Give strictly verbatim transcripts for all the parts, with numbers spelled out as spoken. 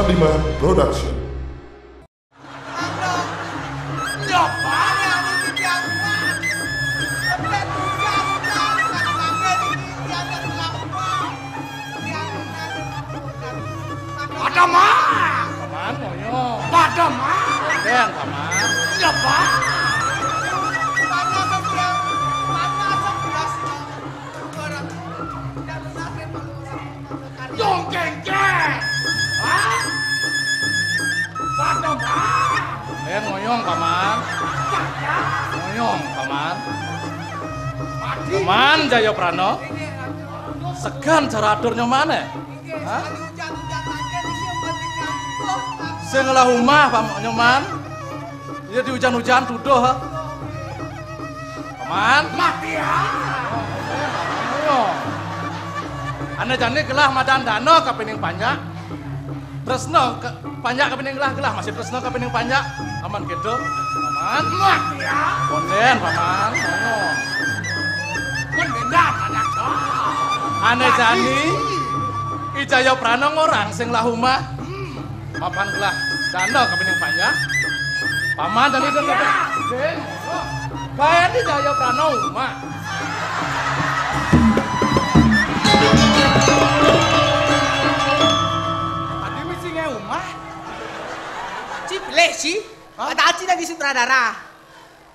Lima Production. Pada mah. Paman, ngoyo. Pada mah. Deng, paman. Ya, Pak. Mana sebelah, mana sebelah sini? Dong kengkeng. Hah? Pada mah. Eh, ngoyong, paman. Ngoyong, paman. Mati. Paman, Jaya Prano. Segan cara atur nyoman, eh? Hah? Sing lah umah, Pak Nyoman. Ya diujan-ujan tuduh, ha? Paman. Mati, ha? Ayo. Ane jani gelah madan dana kapining panjak. Tresna ka, panjak kapining gelah, gelah masih tresna kapining panjak. Aman gitu. Paman. Mati, ha? Konden, paman. Ayo. Konden, paman. Ane jani I Jaya Prana ngorang sing lah umah. Mapan gelah dana kapining panjak. Paman tadi itu kata, "Ding, kayak di Jaya Prana umah." Tadi misi nge umah. Ci pilih, ci. Hah? Kata Aci lagi sutradara.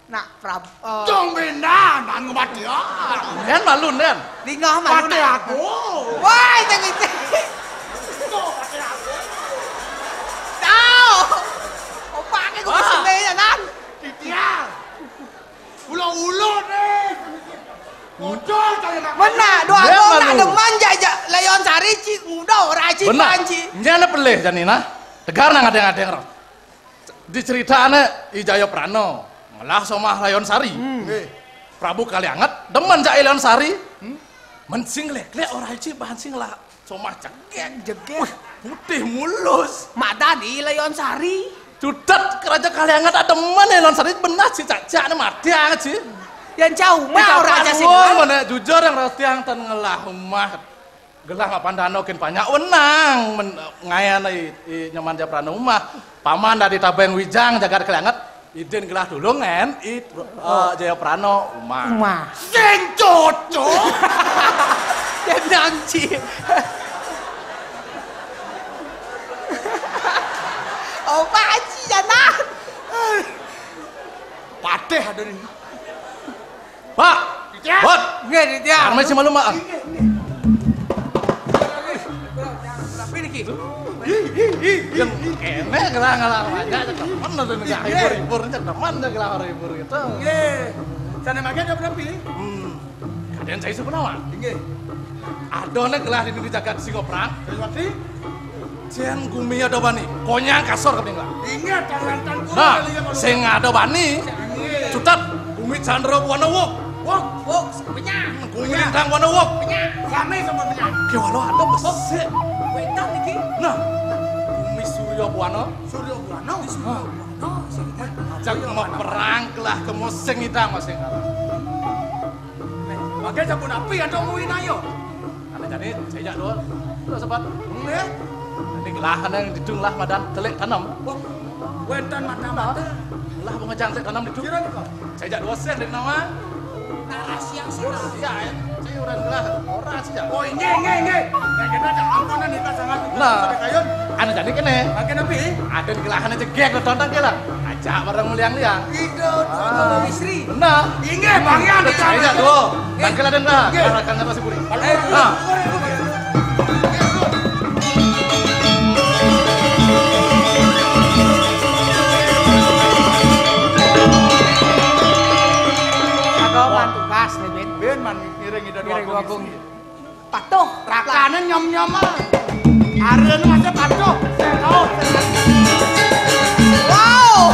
Nak Prabu, eh, Dong benda, nan ngebatian. Den malu, Den. Lingah malu, Pate nak. Aku. Woi, teng itu. Tuh, pate aku. Tahu. Opa ke gue Wah. Sembenya, nan. Titiang. Ulo-ulo nih. Muncul cari nak. Mana? Dua Den aku nak malu. Demen jak, jak Leon Sari, ci. Udah, ora ci. Benar. Panci. Ini anak pelih, Janina. Tegar nang adeng-adeng, roh. Diceritane I Jaya Prana ngelah somah Layon Sari. Hmm. Nggih. Prabu Kalianget demen jak Layon Sari. Hmm. Men sing lek-lek ora ci bahan sing lah somah jegek. Jegek. Wih, putih mulus. Mak tadi Layon Sari. Cutet keraja Kalianget demen Layon Sari benar ci cacak ne mati aja. Yang jauh mah ora aja sing. Mana jujur yang rotiang ten ngelah umah. Gelah mapan dana kin panjak wenang men, ngayan i, i nyaman Jaya Prana umah. Paman dari Tabeng Wijang jagat Kalianget. Idin gelah dulu ngen i, eh, Jaya Prana umah. Umah. Sing cocok. Dia nanci. Oh, Pak Haji, jangan. Patih ada nih. Pak. Titiang. Bot. Nggih, Titiang. Kami sih malu, Pak. Nggih, nggih. Rapi niki. Yang kene gelah ngalah aja, cek temen tuh, nggak hibur-hibur, cek temen tuh gelah hibur gitu. Nggih. Sana makan ya, berapa? Hmm. Kadang saya sepenawa. Nggih. Ada nih gelah di jagat Singoprak. Terima kasih. Jen gumi ada bani, konyang kasor kami enggak. Ingat, tangan tan. Nah, sing ada bani. Ingat. Cutat, gumi Chandra Buana wok. Wok, wok, penyah. Gumi Lintang Buana wok. Penyah. Kami sama penyah. Kewalo ada besik. Wetan iki. Nah, gumi Surya Buana. Surya Buana. Surya Buana. Jangan mau perang kelah ke moseng idang masing. Pakai sabun api atau muin ayo. Karena jadi saya jak dua. Terus sempat. Nggih. Ini gelah kan yang didung lah madan telik tanam. Oh, wenten mata-mata. Lah pengejang telik tanam didung. Kira nih kok. Saya jak dua sen dari nama. Narasi yang sudah. Ya, ya. Saya orang gelah. Orang sih ya. Oh, ini, ini, ini. Nah, kita ada ampunan nih, Pak, sangat. Nah. Kayun. Anu jadi kene. Makin api. Ada di gelahan aja gek lo tonton ke lah. Ajak bareng muliang liang. Itu, ah. Istri. Benar. Inggih, Bang Yan, kita saya aja dulu. Tangkel ada nah. Inggih. Arahkan apa sih, Buri? Nah. Aku man tugas nih, Ben. Ben man ngiring ida dua Ngiring dua agung. Agung. Patuh. Rakane nyom-nyom. Arene masih patuh. Wow.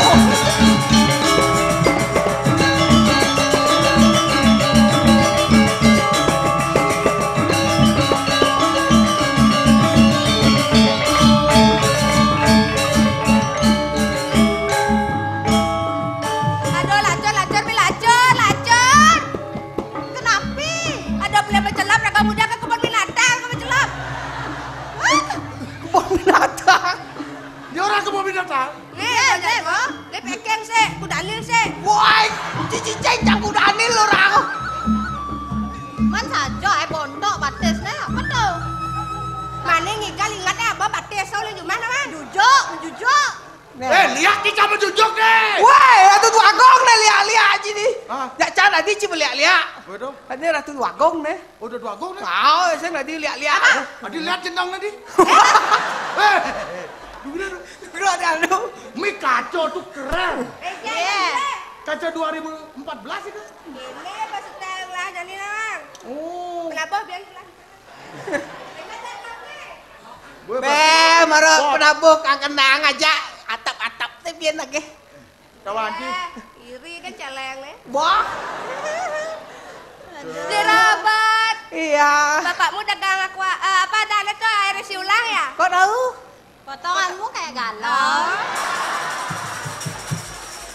Aduh, lacur, lacur, mi lacur, lacur. Kenapi? Ada beli macelap, raga muda ke kebun binatang, ke macelap. Hah? Kebun binatang. Nih, nih, nih, nih, pekeng sik, Ku Daniel sik. Woi, cici ceng cang Ku Daniel orang. Man saja, eh, bontok batisnya, apa tuh? Mane ngigal ingat, eh, apa batis, oh, lu di mana, Man? Jujuk, menjujuk. Nah. Eh, lihat kita menjujuk nih. Woi, Ratu Dwagung nih, lihat-lihat aja nih. Ah. Ya, can, adi, coba lihat-lihat. Waduh. Ini Ratu Dwagung nih. Oh, Ratu Dwagung nih. Tahu, saya tadi lihat-lihat. Adi lihat jendang tadi. Eh, dulu, dulu. Dulu ada lu. Mi kaca tuh keren. Iya. Kaca dua ribu empat belas itu. Ini apa setel lah, jadi, Nang? Oh. Kenapa biar hilang? Gue Be, baru maro Bob. Penabuk, angkenang aja. Atap-atap teh biar lagi. Kawan, Ji. Eh, iri kan celeng nih. Wah. Dirobot. Iya. Bapakmu dagang aqua, eh, apa, ada, ada tuh air isi ulang ya? Kok tahu? Potonganmu kayak galon.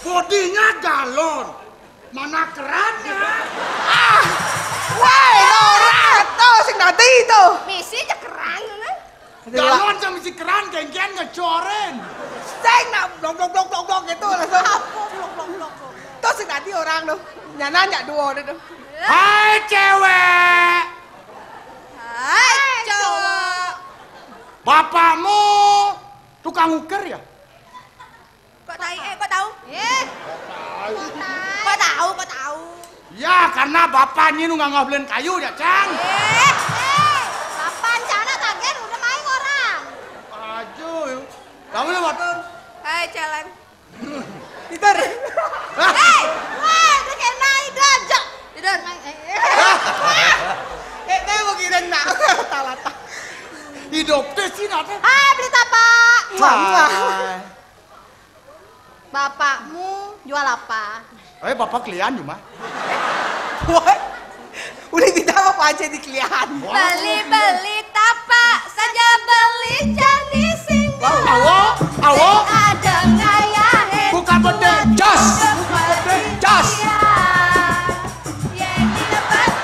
Bodinya galon. Mana kerannya? Ah, woi, Nora, tuh sing tadi tuh. Misi aja keran, nah. Galon sama si keran, genggen ngecoren. Sing nak blok, blok, blok, blok, blok gitu langsung. Apa blok, blok, blok, blok? Tuh sing tadi orang tuh. Nyana nyak dua tuh. Hai, cewek. Hai, cowok. Bapakmu tukang uker ya? Kok tai, eh, kok tahu? Eh. Kok tahu, kok tahu? Ya, karena bapaknya nu nggak ngablin kayu ya, Cang. Eh, eh. Bapak rencana tagen udah main orang. Ajo, yuk. Kamu lewat. Hai, jalan. Tidur. Hei, wah, itu kena itu aja. Tidur. Eh, eh. Eh, eh, mau kira nak. Talata. Hidup teh sih, nak, teh. Hai, beli tapak. Hai. Bapakmu jual apa? Eh, bapak kelian cuma. Woi, udah kita apa aja di kelian? Beli-beli tapak saja beli jadi singgah. Awo, awo. Ada ngayahin. Buka bedeng. Jos. Jos. Yeni lepas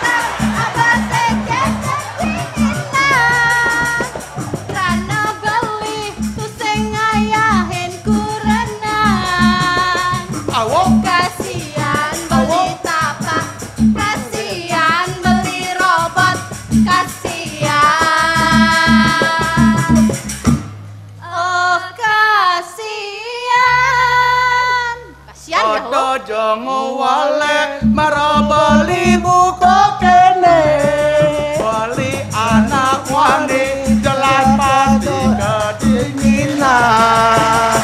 abah sekecil. Rana beli tu sing ngayahin kurenan. Awo. Kasihan beli tapak, kasihan beli robot, kasihan. Oh, kasihan. Kasihan ya, Ada jong wale mara beli buka kene. Beli anak wani jelas pasti kedinginan.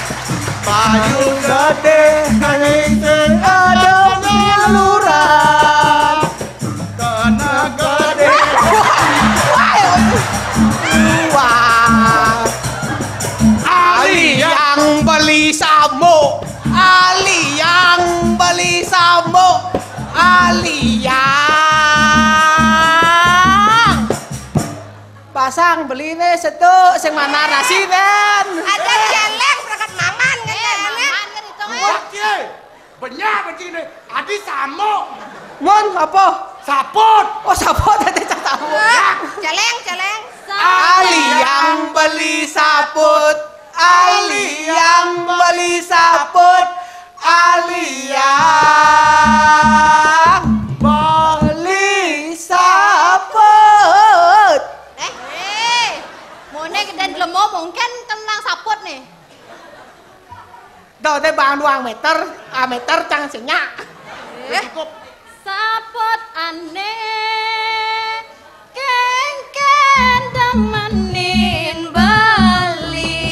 Payu gede nanging sing ada ngiluran. Kena gede. Wah. Ali yang beli samuk. Ali yang beli samuk. Ali yang. Pasang beli nih setuk sing mana nasi, Ben. Ada celeng berangkat mangan kan, eh, mangan kan itu, eh. Wah, ye. Benyah begini. Adi samuk. Mon, apa? Saput. Oh, saput tadi tak tahu. Wah, celeng, celeng. Ali yang beli saput. Ali yang beli saput. Ali yang beli saput. Eh, eh, mone gedén glemo mungkin kenang saput nih. Dah, teh bang duang meter, ah, meter cang senyak. Eh. Cukup. Saput ane kengken demenin beli.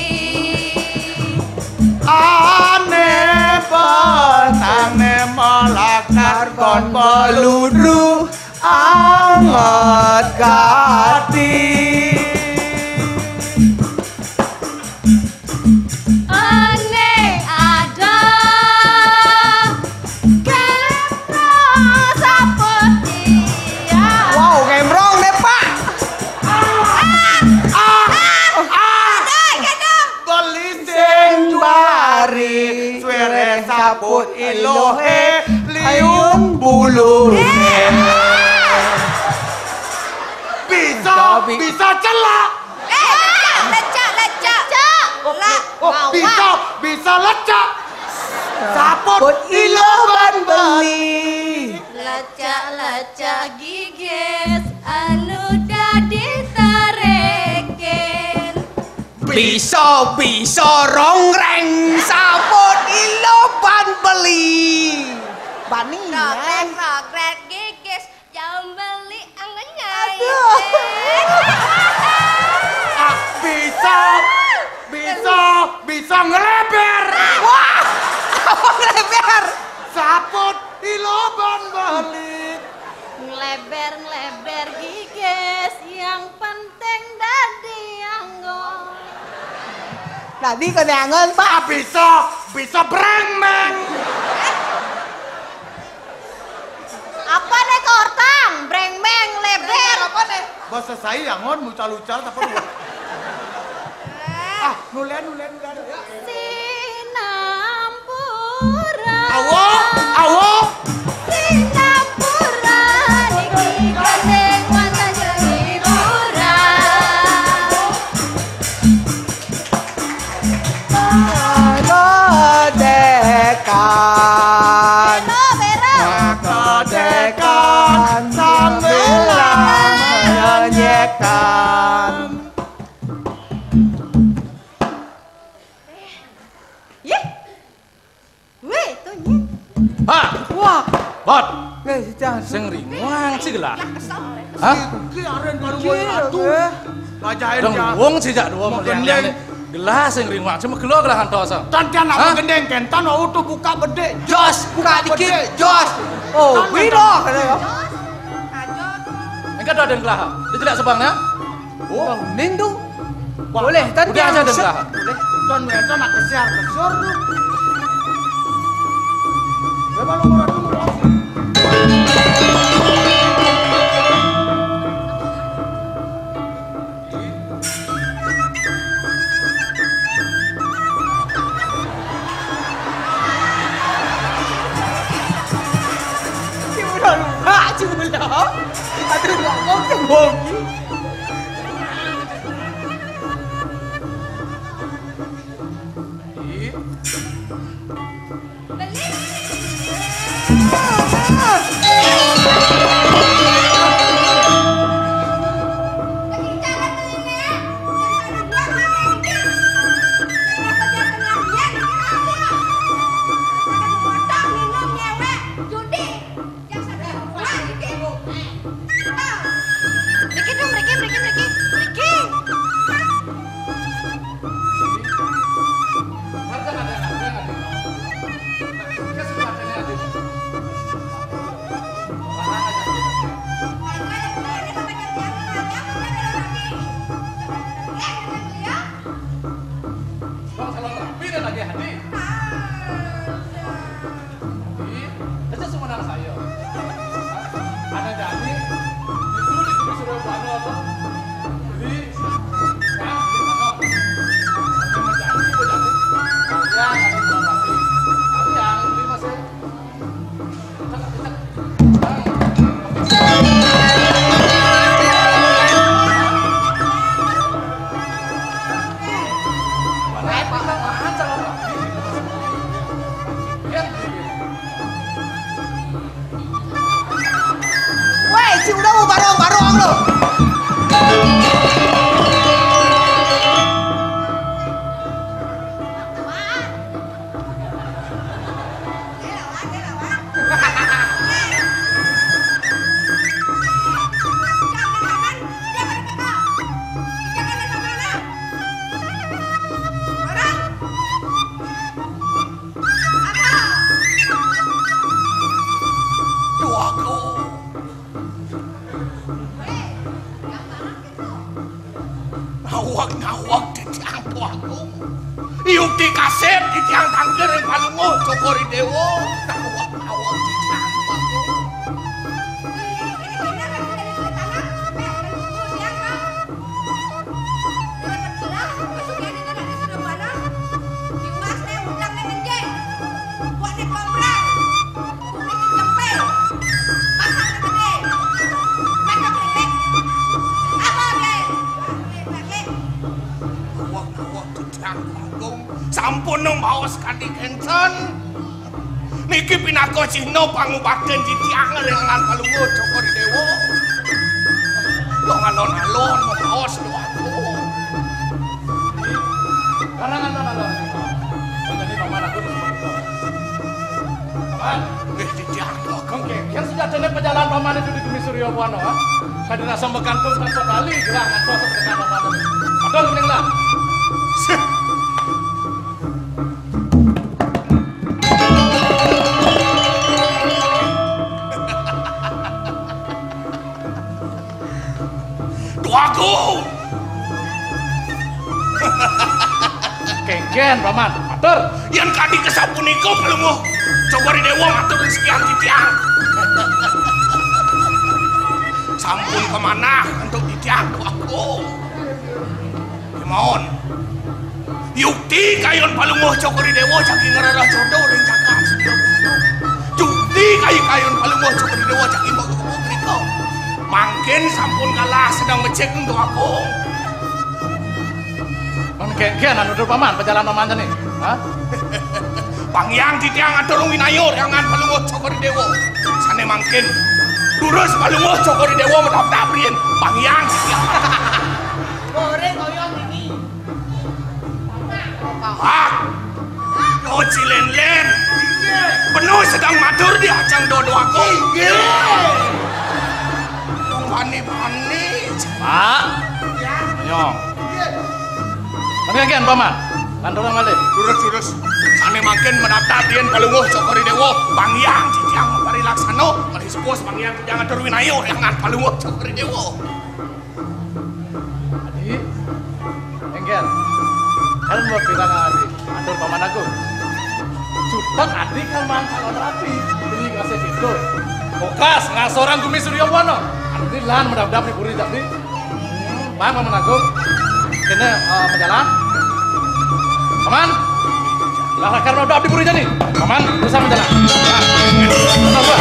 Ane benane melakar kon peludru anget gati. Ane ada kemrong saput iya. Wow, kemrong deh, Pak. Ah, ah, ah, ah. Aduh, aduh. Beli sing bari, suere saput ilohe, liung buluhe. Eh. Bisa, bisa celak. Eh, lecak, lecak, lecak. Lecak. Oh, oh, bisa, Lecak. Saput iloban beli. Lecak-lecak gigis anu dadi tarekin. Bisa-bisa rongreng saput iloban beli. Bani. Rogrek-rogrek gigis jauh beli angen nyai. Aduh. Ah, bisa, bisa, bisa ngeleber. Wah, apa ngeleber? Saput iloban beli. Ngeleber-ngeleber gigis, yang penting dadi anggon. Dadi kene angon, Pak. Ah, bisa, bisa brengmeng. Apa nih kortang? Brengmeng, leber. Apa nih? Bahasa saya angon, mucal-ucal, apa dua? Ah, nulen, nulen, nulen. Sinampura. Awo, awo. Sinampura niki gandeng wantah hiburan. Kodekan. Bero, bero. Kodekan sambilan menyanyikan. Yeh. Weh, tuh, Nyin. Ha. Wah. Bot. Weh, si Cang. Sing ringuang, si gelah. Hah? Iki aren kalau mau ratu. Weh. Dong wong sih jak dua mau gendeng. Gelah sing ringuang, cuma gelo gelah antos. Tan, tan, apa gendeng, Ken? Tan, oh, tuh buka bedik. Jos, buka dikit, jos. Oh, tan, wino, tan. Katanya. Engkau ada yang gelah. Dia tidak sebang, ya? Oh, ning tu. Boleh, tan. Udah aja dah. Boleh. Ton, ton nak kesiar, kesiar tu. Berapa lu murah tu, murah? Cuma lupa, cuma lupa. Aduh, kok kebong. Mriki, Dum, mriki, mriki, mriki. Mriki. Bang, salon rapi dan lagi hati. Ih, aja semua nang saya. Ada jadi, itu di sini sudah buat apa? Beli, ya, beli apa? Ada jadi, itu jadi. Ya, ada buat apa? Tapi yang beli masih Weh, si udah mau barong-barong lu. Ngawag-ngawag titiang Tuagung. Iuk dikasih titiang tangkir yang palunguh cokori dewa. Ngawag-ngawag titiang Tuagung. Agung, sampun nang baos kadi kénten. Niki pinaka cihna pangubaten titiang ring angan Palungguh Cokor I Déwa. Dong alon-alon mabaos, Déwa Agung. Karang alon-alon. Jadi paman aku terus. Paman. Nggih, titiang, Déwa Agung. Oke, yang sudah ada pajalan paman itu di Gumi Surya Buana, ha? Kadi rasa magantung tanpa tali, gelah ngantos tekan paman. Atur, mending lah. Sih. Duaku. Kéngkén, Paman. Matur. Yén kadi kasapunika, Palungguh Cokor I Déwa matur ring sikian titiang. Sampun kamanah antuk titiang, Duaku. Kémaon. Yukti kayun Palungguh Cokor I Déwa jagi ngrereh jodo ring jagat Setia Bumi. Yukti kayu-kayun Palungguh Cokor I Déwa jagi mbok-mbok mrika. Mangkin sampun kalah sedeng becik, Duaku. Mangkin kéngkén anu tur paman, pajalan paman jani. Hah? Pang Hyang titiang atur winayur angan Palungguh Cokor I Déwa. Sané mangkin durus Palungguh Cokor I Déwa madabdab riin. Pang Hyang titiang. Goreng oyong ini. Pak. Yo cilénlén. Penuh sedang matur di ajeng dodo aku. Inggih. Wong bani-bani. Pak. Ya. Nyong. Inggih. Mangkin, Paman. Lanturang malih. Durus, durus. Sané mangkin menatap yén Palungguh Cokor I Déwa. Pang Hyang titiang maparilaksana. Malih sepuh Pang Hyang titiang atur winayur angan Palungguh Cokor I Déwa. Adi, énggén. Kan mau bilang Adi, atur Paman Agung. Sutan Adi kan mantan rapi, ini kasih pintu. Bokas, ngasorang Gumi Surya Buana. Adi lan madabdab di puri tadi. Bang, Paman Agung. Kéné, eh, majalan. Paman. Lah, lakar madabdab di puri jani. Paman, terus sama jalan. Nah, coba.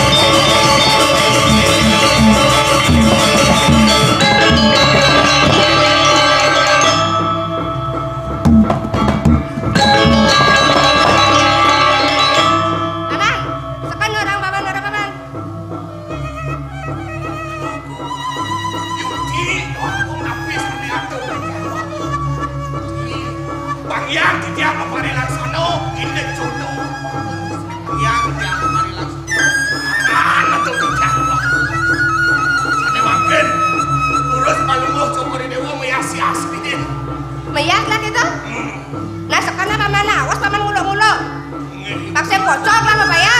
Abang, sekan orang Paman, orang Paman. Yudi, aku ngapis ane atur. Bang Yang, titiang maparilaksana, indik jodoh. Bang Yang, titiang maparilaksana. Anak tuh titiang. Sane mangkin, lurus Palungguh Cokor I Déwa mayas-yas dini. Mayas lah gitu? Hmm. Nah, sekana paman awas, paman nguluk-nguluk. Paksa pocong lah, Bapak ya.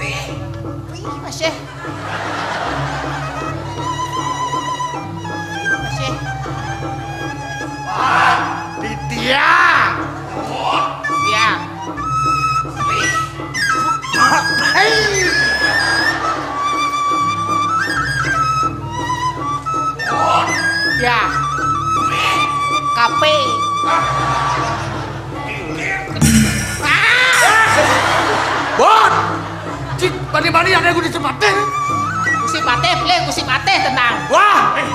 Wih, masih. Masih. Wah, di dia. Dia. Hei. Ya. Kape. Ah! Bon. Cik, bani-bani ada yang kudu cepatnya. Gusti Patih, pilih Gusti Patih, tenang. Wah, eh,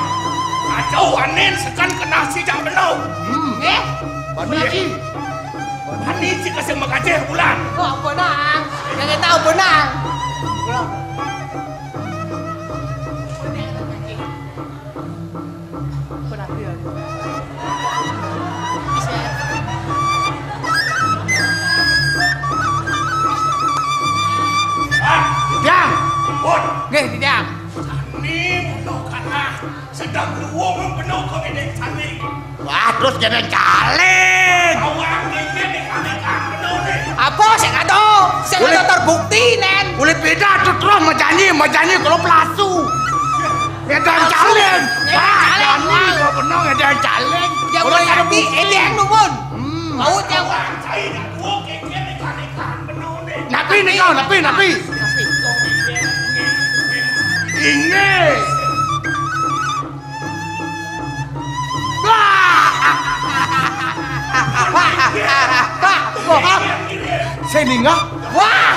kacau anin sekan kena si jang benau. Hmm. Eh, bani lagi. Bani si kasih makaceh bulan. Oh, benang. Yang tahu benang. Bulan. Tiang. Pun. Nggih, Tiang. Sami mulo kalah. Sedang luwung penuh kok ini saling. Wah, terus jadi caleg. Awang ini nih kami kan penuh nih. Apa sing ada? Sing ada terbukti, Nen. Tidak, tu terus majanji, majanji kalau pelasu. Ngedan caling. Ngedan caling. Wah, jani kalau benar ngedan caling. Ya, kalau boleh ada jadi, bukti. Ini yang numun. Hmm. Mau yang napi ni kau, napi, napi. Ini. Wah! Wah! Saya ninggal. Wah!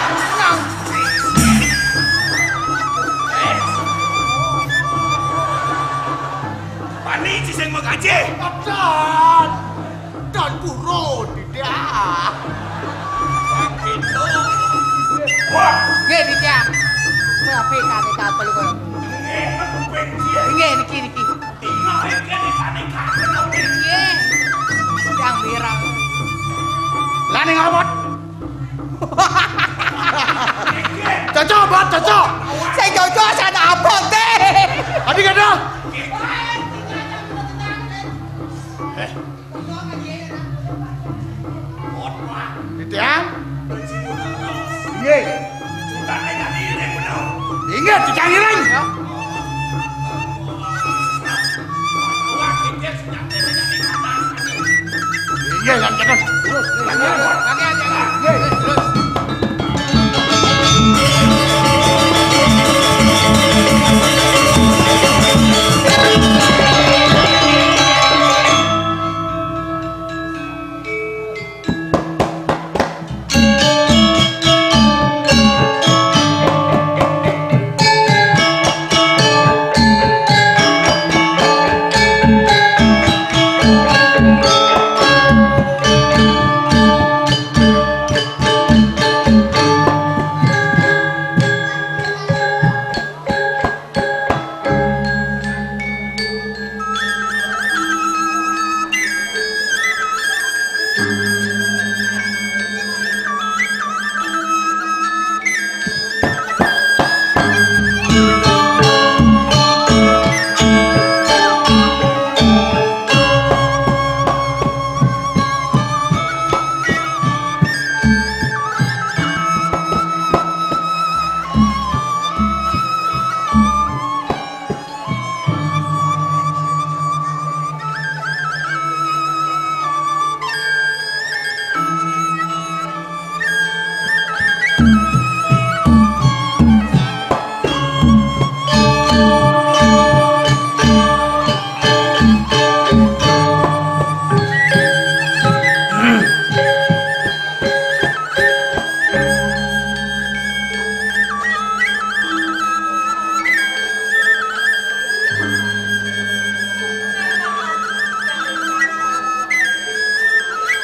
Panik si sing mengkaji. Don! Don turun, tidak. Wah! Nggih, Ditya. Kowe apik kate kapel kowe. Nggih, niki, niki. Nggih. Yang mirang. Lah ning apa? Cocok, Bot, cocok. Saya cocok, saya tak apa, teh. Tadi kata. Eh. Titiang? Inggih. Inggih, titiang ngiring. Inggih, lan keten. Inggih.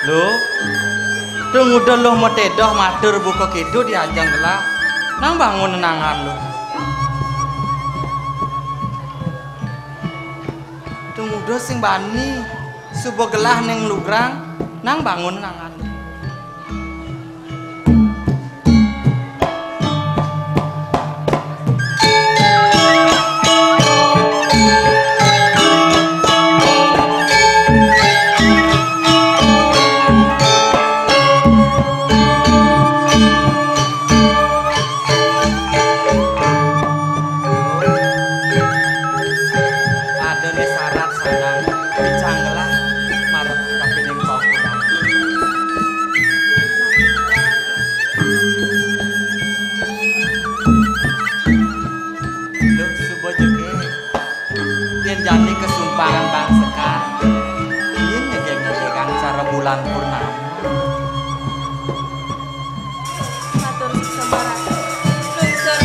Lu, tung udah lu mau tedoh matur buka kidu di ajang gelah. Nang bangun nenangan lu. Tung udah sing bani, suba gelah ning lugrang, nang bangun nenangan lu. Ada ni syarat sana, dicanggelah marep kapining paukuman. Duh, suba jege. Yen jani kasumpangan Bang Sekar, yen nyegeg-nyegegan cara bulan purnama. Matur suksma, Ratu. Lungsur.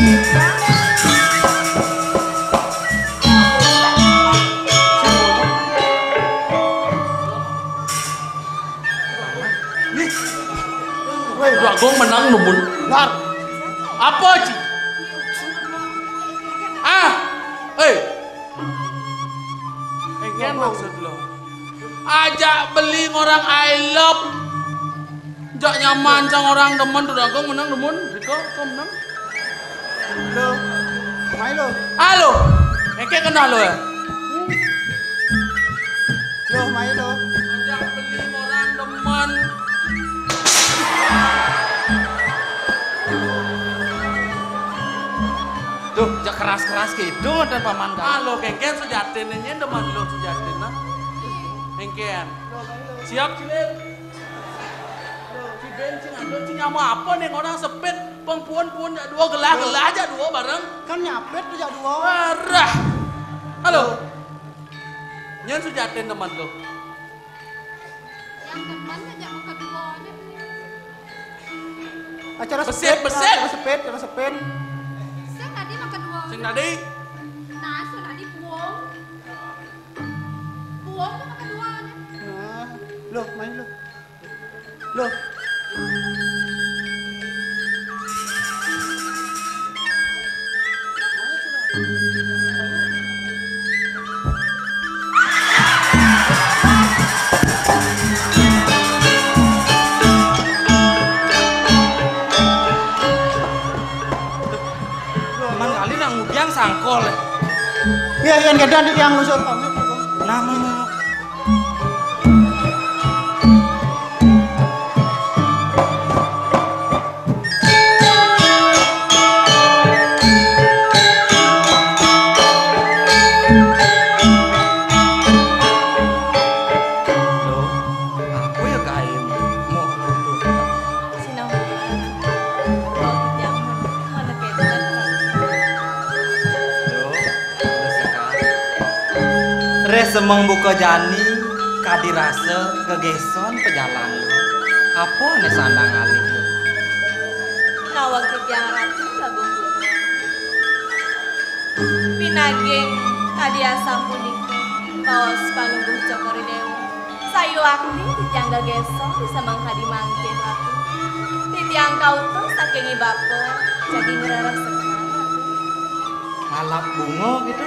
Weh, Bagong menang numun. Lar. Apa, Ci? Ah, eh. Engken maksud lo. Ajak beli orang I love. Jak nyaman sang orang demen tu Bagong menang numun. Rika, kau menang. Lo, mai lo. Halo. Engke kenal lo ya? Lo, mai lo. Ajak beli orang demen. Keras-keras gitu ngoten Paman Gai. Ah, lo kéngkén sujatiné nyén demen lo sujatiné. Kéngkén. Siap, Cilin. Lo, si Ben, si Ngandut, si Nyama apa nih orang sepit, pengpuan-puan jak dua gelah-gelah jak dua bareng. Kan nyapit tuh jak dua. Arah. Halo. Nyén sujatiné demen lo. Yang demen aja mah kedua aja. Acara besit, sepit, besit. Acara sepit, acara sepit. Sing tadi mah kedua. Sing tadi. Nah, sing tadi buang. Buang tuh mah kedua aja. Nah, loh, main loh. Loh. Cuman kali nak ngudiang sangkol. Iya, iya, kedan di tiang lusur pamit. Nah, mau, mau. Loh, apa ya gaé moh tuh? Sinampuran. Jangan. Mana kedan. Loh. Reh semeng buka jani, kadi rasa gegéson pejalan. Apa né sandang alih? Nawang titiang Ratu Agung Putra. Pinaging kadi asapunika, baos Palungguh Cokor I Déwa. Sayuwakti titiang gegéson bisa mangkadi mangkin, Ratu. Titiang kautus saking i bapa, jagi ngrereh sekar, Ratu. Ngalap bunga gitu.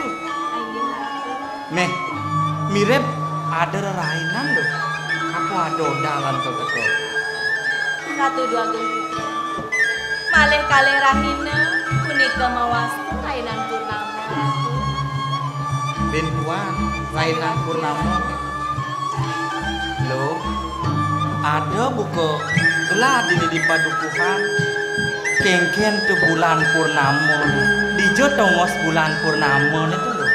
Ayo, Ratu. Méh, mirip ada rerainan lho. Apa ada dalan to teka? Ratu Déwagung Putra. Malih kalih rahina punika mawasta rainan purnama, Ratu. Bin tuan, rainan purnama. Lho, ada buka gelah dini di padukuhan. Kéngkén to bulan purnama. Dija tongos bulan purnama né to lho.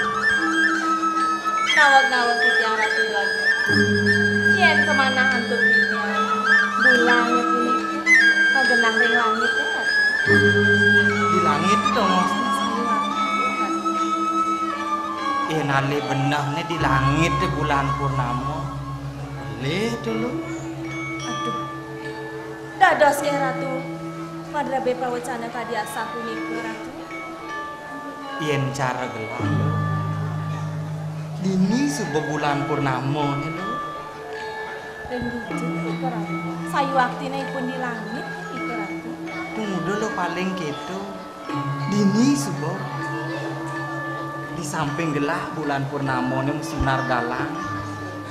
Naweg-naweg titiang Ratu Déwagung. Yén kamanah antuk titiang, bulan punika magenah ring langit, ya, Ratu. Di langit to, Mas. Yén alih benehné di langit bulan purnama. Alih to, Lu. Aduh. Dados nggih, Ratu. Madrebé pawecana kadi asapunika, Ratu. Yén cara gelah, Lu. Dini suba bulan purnama né, Lu. Ring dija nika, Ratu? Sayuwaktiné ipun di langit nika, Ratu. Tumuda, Lu, paling kéto. Dini suba. Di samping gelah bulan purnama né masinar galang.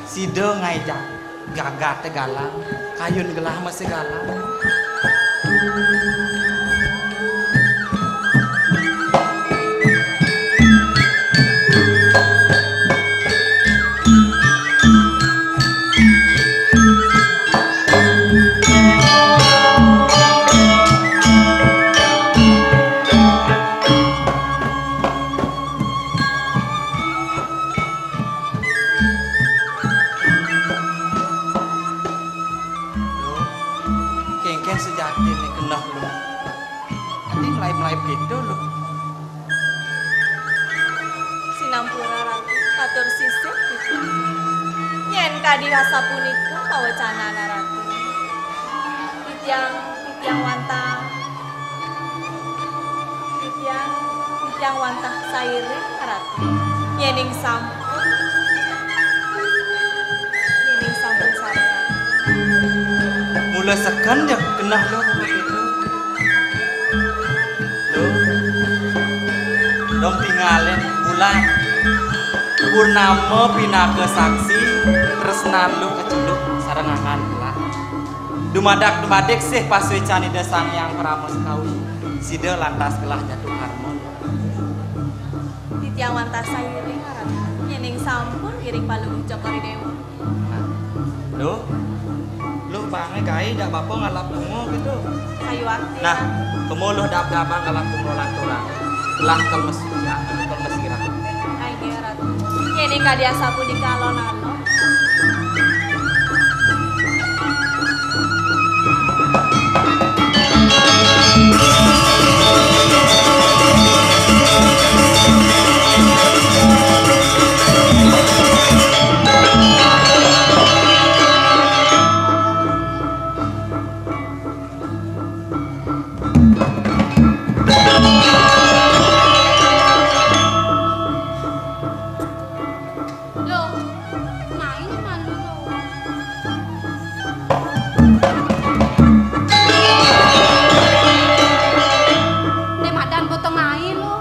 Sida ngaé ja-, jagaté galang, kayun gelah masih galang. Kéngkén sujatiné keneh, Lu. Ati melaib-melaib kéto, Lu. Sinampura, Ratu, katur sisip titiang. Yén kadi asapunika pawecanana, Ratu. Titiang, titiang wantah Titiang, titiang wantah sairing, Ratu. Yéning sampun, yéning sampun sareng Ratu. Mula seken ja keneh, Lu, begitu. Lu, dong tingalin bulan purnama pinaka saksi tresnan Lu kaceluk sareng angan gelah. Dumadak-dumadik sih pasuécan Ida Sang Hyang Parama Sekawi. Sida lantas gelah jatuh harmon. Titiang wantah sairing, Ratu. Yéning sampun ngiring Palungguh Cokor I Déwa. Nah, Lu, Lu bangé gaé jak bapa ngalap bunga gitu. Sayuwakti. Nah, kemo Lu dap-dapan ngalap bunga lanturang. Lah, kalau masih, ya, kalau masih ragu. Ai, nggih, Ratu. Ngene kadi asapunika alon-alon. Lho, main malu lho. Nek madan potong ae lho.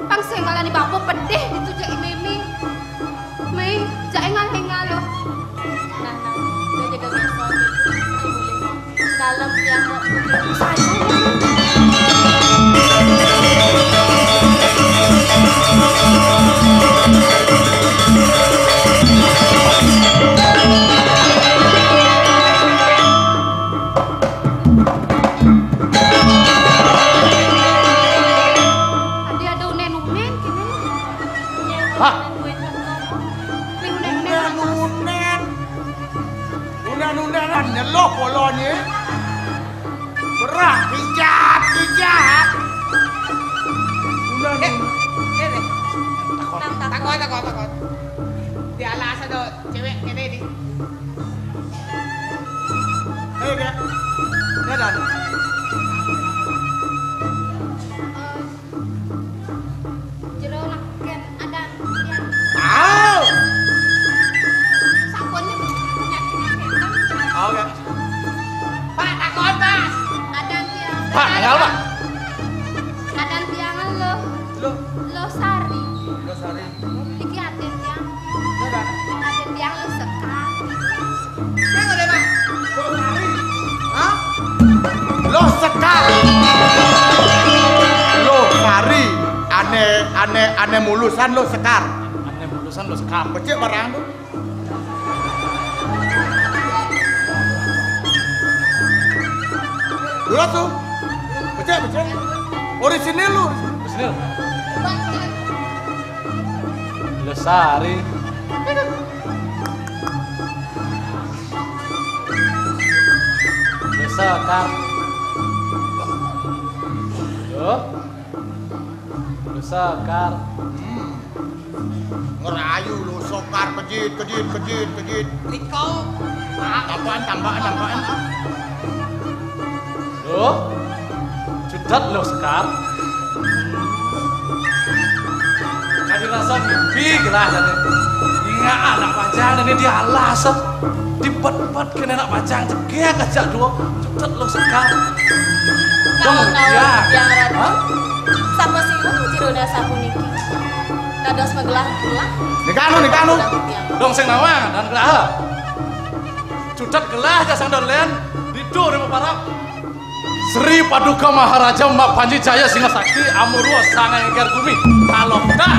Pang sing ngalani bapa pedih gitu jek Mimi. Mei, jek engal-engal lho. Nah, nah, dia jaga biasa gitu. Ayo, boleh. Dalem yang kok. Tadi ada unen-unen kene. Hah? Ning unen-unen. Unen-unen. Unen-unenan nyeluh polone. Berat, pijat, pijat. Unen. Eh, eh, eh. Takon, takon, takon, takon. Di alas ada cewek kene di. Hei, Kak. Dadah. Jero legen ada ya. Au! Sampun nih. Au, Kak. Pak, takon, Mas. Ada tiang. Pak, ada apa? Ada tiang lo. Lo. Lo Sari. Lo Sari. Iki aden tiang. Lo Sari. Aden tiang lo Sekar. Tiang ada, Pak. Lo Sari. Hah? Lo Sekar. Lo Sari. Ane, ane, ane mulusan lo Sekar. Ane mulusan lo Sekar. Becik barang tu. Dulu tu. Becik, becik. Orisinil lu. Orisinil. Lestari. Lestari. Yo. Lestari. Hmm. Ngerayu lo Sekar, kejit, kejit, kejit, kejit. Riko. Ah, tambahan, tambahan, tambahan. Lo, cutet lo Sekar. Kadi rasa mimpi gelah tadi. Ingat anak panjang ini di alas. Dibet-bet kena anak panjang, cegek aja dua. Cutet lo Sekar. Dong, ya. Hah? Sama sing jero dasa puniki. Dados magelah-gelah. Nikanu, nikanu. Dong sing nawang dan gelah. Cutet gelah aja sang dolen. Ditu rimo parap. Sri Paduka Maharaja Mak Panji Jaya Singa Sakti Amurwa Sanga Engker Gumi. Kalokta.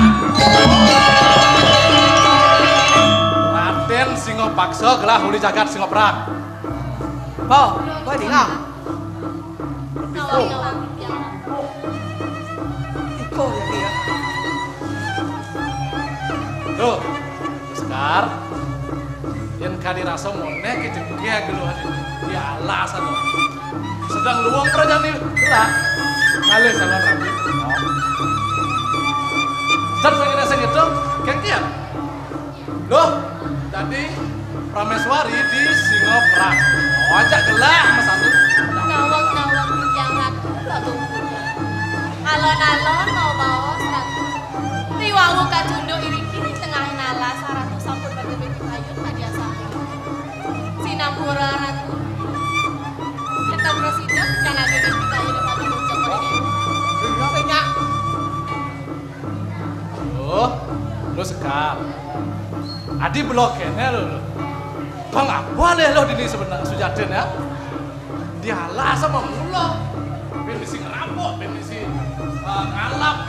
Raden Singa Paksa gelah uli jagat Singa Perang. Po, po dingah. Iko ya, ya. Tuh, Sekar. Yen kadi rasa monek kecegek gitu aja. Ya Allah, sana. Sedang luwung prajane gerak. Kalih calon rabi. Sedang sing ngene sing itu, gengkian. Loh, dadi Prameswari di Singa Perang. Oh, ajak gelah, Mas Andi. Nawang-nawang Titiang Ratu, Ratu Bunda. Alon-alon mau baos, Ratu. Riwau kacunduk iriki di tengahing alas, Ratu sampun badhe mimpi kayun kadi asami. Sinampura, Ratu. Ento prasida, kan ade mimpi kayun Ratu Bunda. Sing, Kak. Loh, lo Sekar. Adi belok kene lo. Bang apa leh lo dini sebenar sujatine ya? Di alas sama mula. Ben isi ngerampok, ben isi, eh, ngalap.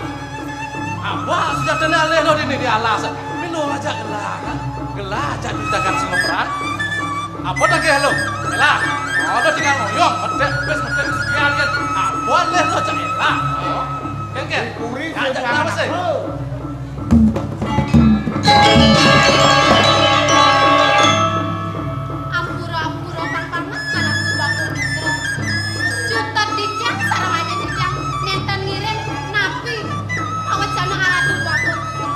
Apa sujatine leh lo dini di alas? Milo aja gelah, kan? Gelah aja didagang Singa Perang. Apa dah ke lo? Elah. Ada tinggal ngoyong, medek, wis medek sekian kan. Apa leh lo aja elah? Oh. Kan, kan? Dipuri, nah, Kenapa sih? Ampura-ampura pang parmet anak Bakur Putra. Cutet titiang sareng ajeng titiang nénten ngiring napi pawecana Ratu Bakur Putra.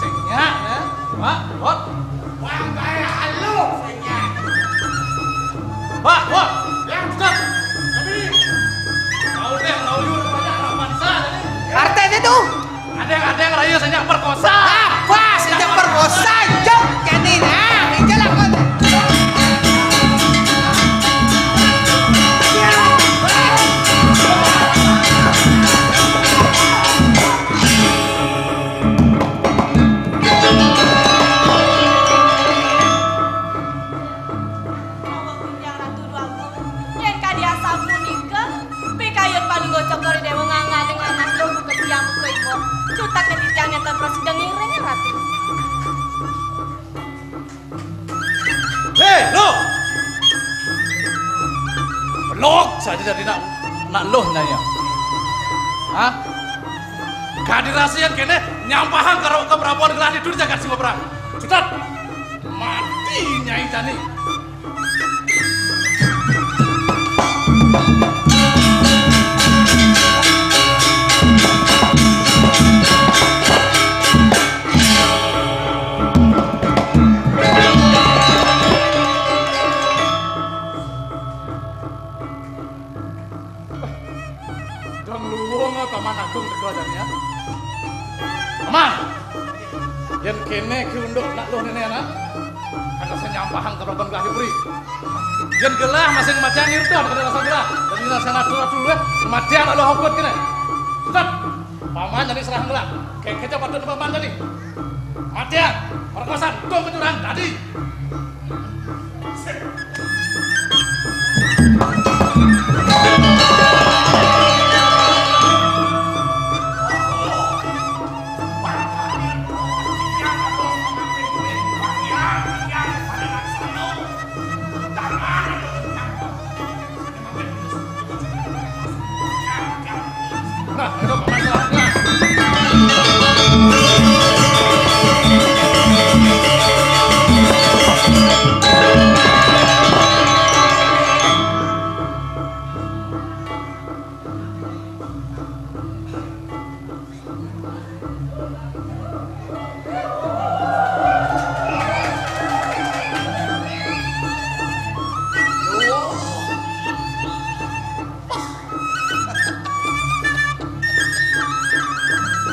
Sing nyak, ya. Pak, Bot. Wah, kayak lu, sing nyak. Pak, Bot. Ya, Ustaz. Tapi, mau deh, mau yuk, banyak romansa tadi. Artinya tuh. Ada yang, ada yang rayu sing nyak perkosa. Apa? Sing nyak perkosa, jok. Jadi, nah, itulah kau. Mawon titiang Ratu Déwa Agung, yén kadi asapunika, pikayun Palungguh Cokor I Déwa ngangganing anak luh buka titiang buka ibu. Cutet titiang nénten prasida ngiring, Ratu. Hé, luh! Pelog saja dadi nak, nak luh nyai. Hah? Kadi rasa yén kéné nyampahang karo keprabuan gelah di dunia jagat Singapura. Cutet! Mati nyai jani. Dong luwung Paman Agung teka jani ya. Paman. Yén kéné ki unduk nak luh néné anak. Kada sing nyampahang ka Prabu Gelah di puri. Yén gelah masing matiang irdon kada rasa gelah. Dan ini rasa ngatur dulu ya. Matiang nak luh hokut kéné. Tetep. Paman jani serah gelah. Kéngkén patut paman jani. Matiang. Perkosan. Dong kecurangan tadi.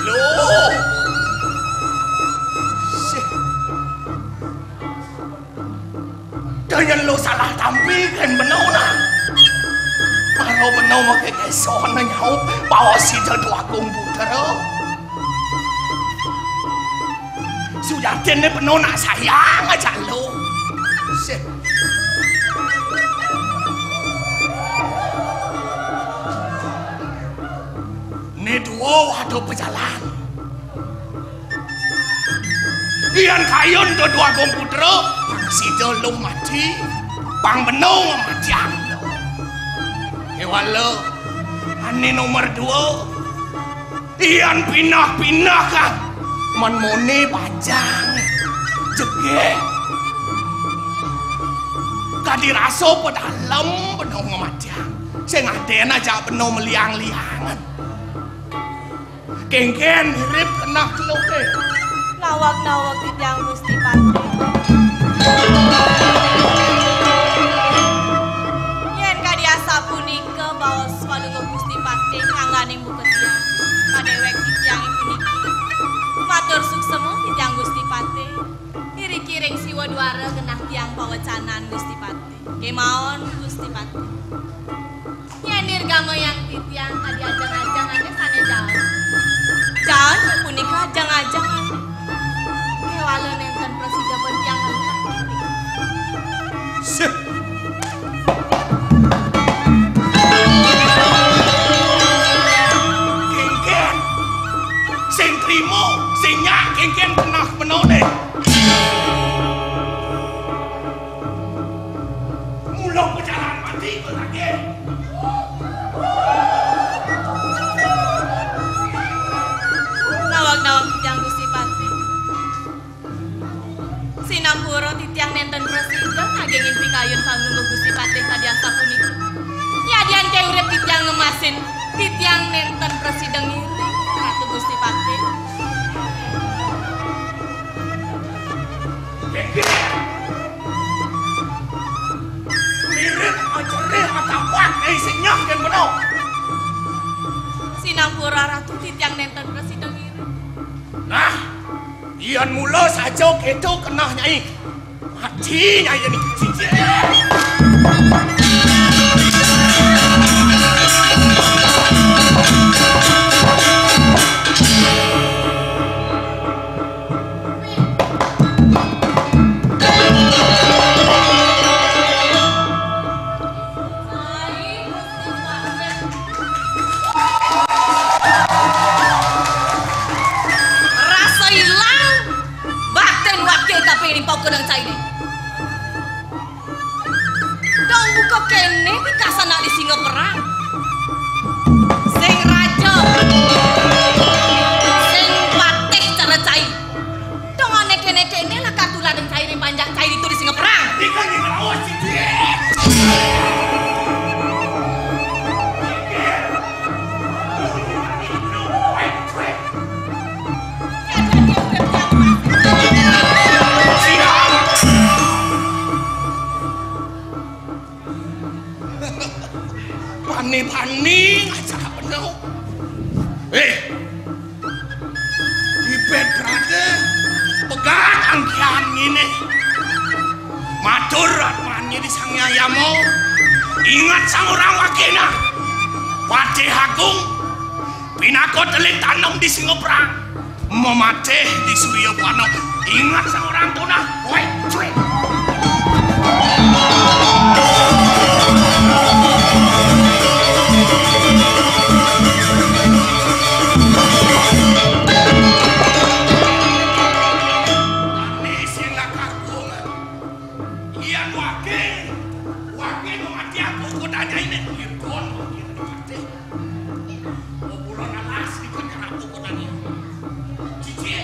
Loh. Sih. Dayén luh salah tampi kén Beno nah. Para Beno maké késoné nyaup baos Ida Déwa Agung Putra. Sujatiné Beno nak sayang ajak luh. Sih. Né duo ada pajalan. Yén kayun Ida Déwa Agung Putra, pang sida luh mati, pang Beno matiang. Kéwala, ané nomor dua, yén pinah-pinah kan, men moné bajang, jegég. Kadi rasa pedalem Beno ngamatiang, sing adén ajak Beno meliang-liangan. Kéngkén mirip keneh celuké. Nawag-nawag titiang Gusti Patih. Yén kadi asapunika baos Palungguh Gusti Patih ngangganing buka tiang, padéwék titiang puniki matur suksema titiang Gusti Patih. Iriki ring siwa dwara genah tiang pawecanan Gusti Patih. Kémaon Gusti Patih. Yén nirgamayang titiang kadi ajeng-ajengané sané jaen. Jaen punika ajeng-ajengané. Kéwala nénten prasida ban tiang ngelak titiang. Sih. Kéngkén. Sing trima, sing nyak kéngkén keneh menoné. Mula pajalan mati kok lagi. Titiang nénten prasida ngiring, Ratu Gusti Patih. Mirip ajerih atawa nyai sing nyah kén beno. Sinampura Ratu, titiang nénten prasida ngiring. Nah, yén mula saja kéto keneh nyai. Mati nyai né. Siji. Rasa ilang, batin wakil kapining paukudan cainé. Dong buka kéné pikasana di singa perang. Sing raja, sing patih cara cai. Dong ané kéné-kéné lakar tuladan cai ring panjak cai ditu di singa perang. Ikan di laut siji. Bani-bani ngajak bener. Eh, Ibet berada pegat angkihan ngene. Matur atmane di Sang Hyang Yama. Ingat sang orang wakena. Patih Agung pinaka telit tanem di singa perang. Mematih di Surya Buana. Ingat sang orang tunah. Woi, cuy. Ane sing lakar kuwungan. Yen wage, wage mati aku kudanya ini. Yen kon wage mati. Kuburan alas di kena aku kudanya. Cici.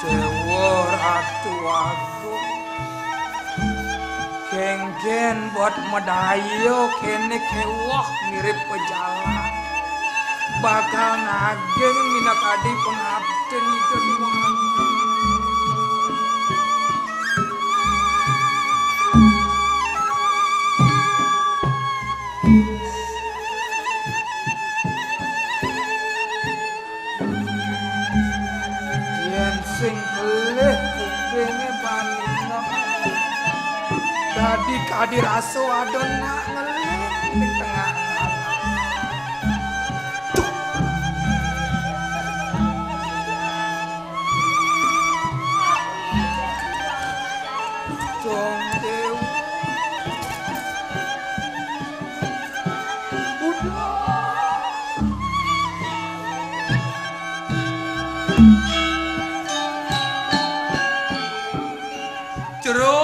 Dewa Ratu Agung, kengken buat medaya kene kewah mirip pejalan. Bakal ngageng minakadi pengabden Ida Tuhan. Yen sing pelih kupinge bani nengah, dadi kadi rasa ada nak ngeling di tengah alam. Dong Dewa. Udah. Jero.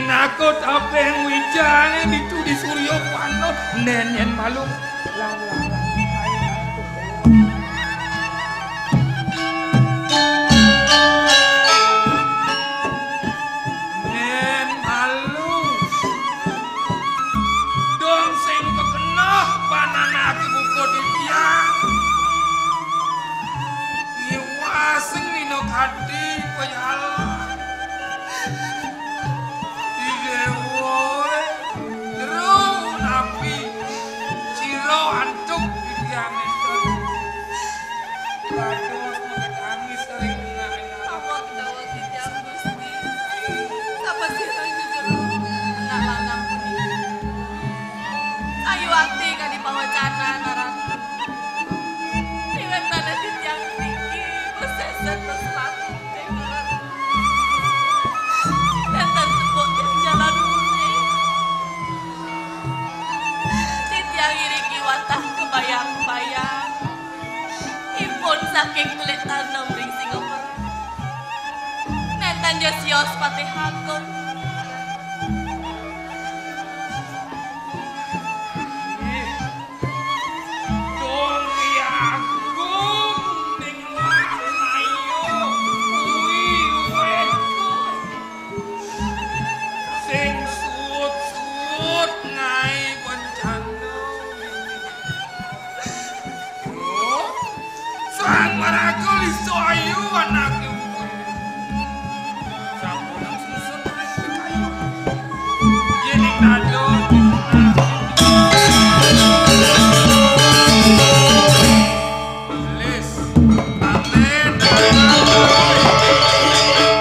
Nakut apeng wijane ditu di Surya Pano, nenen malu. Nen malu. Dong sing kekenah pananake buka titiang. Iwasing minakadi pejalan. Di dewa, jero napi, sira antuk titiang nenten. Dados maketangis ring bungahing. Awak daweg titiang Gusti. Sapa sira jujur anak lanang puniki? Ayu ati kadi pawacanan aran. Ing wéntené titiang niki, maseset, maslamet, ing ngaran. Nénten tepuk ing jalan muni. Titiang iriki wantah kabayang-bayang. Ipun saking telik tanem ring Singapura. Nénten ja sios patih agung. Dong Hyang Agung ning lain ayo. Ui, ui, ui. Sing suut-suut ngaé bencana. Yo, sang maraga lisa ayu anaké. Sampun susun ayu. Yén ing nado. Lis, pamit.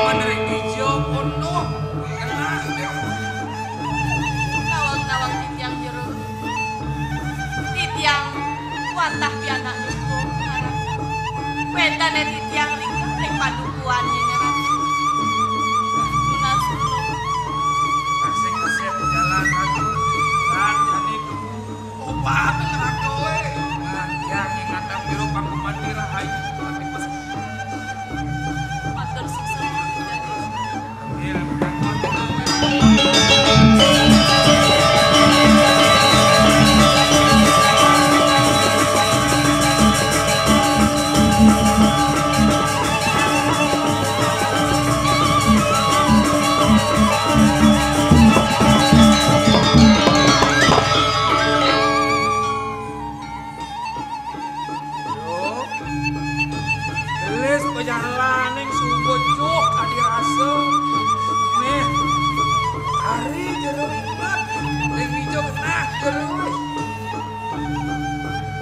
Menering ijo pun tuh. Nawang-nawang titiang jero. Titiang wantah pianak lutung. Wéntené titiang ring, ring padukuhan nyerat. Tunas tulung. Kasih kasih jalan aku. Lan jani obat neraka wé. Nah, yang ingatan biru pangkuman rahayu. Matur suksma. Yo. Gelis pejalaning subuh cuh kadi rasa. Nih. Hari jero inget. Ring ijo genah jero.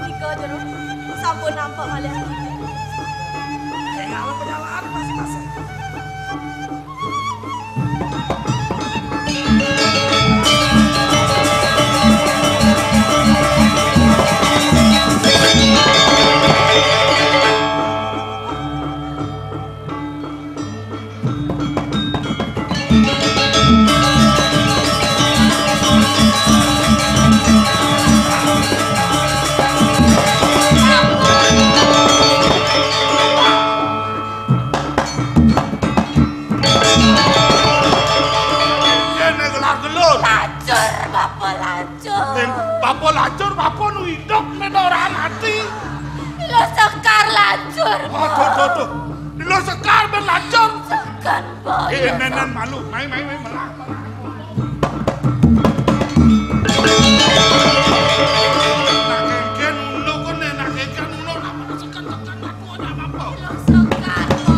Nika jero. Sampun nampak malih. Tinggal pejalan masing-masing. Yen gelar gelur. Lacur, Bapa, lacur. Yen Bapa lacur, Bapa nu idup, men ora mati. Lo Sekar lacur, Bapa. Aduh, aduh, aduh. Lo Sekar men lacur. Sekan, Bapa. Eh, eh, men, men, malu. Mai, mai, mai, melah, melah. Nak kengken ulo kene, nak kengken ulo, nak sekan, sekan, nak kuat, nak apa? Lo Sekar, Bapa.